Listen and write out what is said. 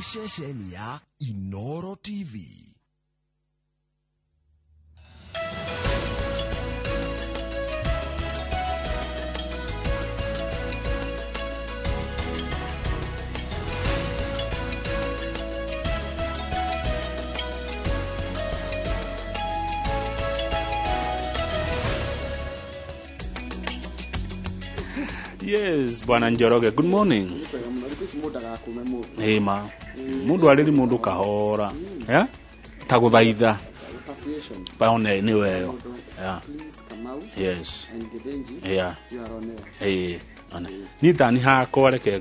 Nĩ ceceni ya Inoro TV. Yes, Bwana Njoroge, good morning. Kwega mũno, thikũ ici mũndũ ndagakũme mũndũ. Ĩma mũndũ arĩri mũndũ kahora, yeah? Ta gũthaitha. Persuasion. Paone nĩ weyo. Mũndũ, please, Kamau and Githinji, you are on air. Ĩĩ, one niĩ tani hakwa reke.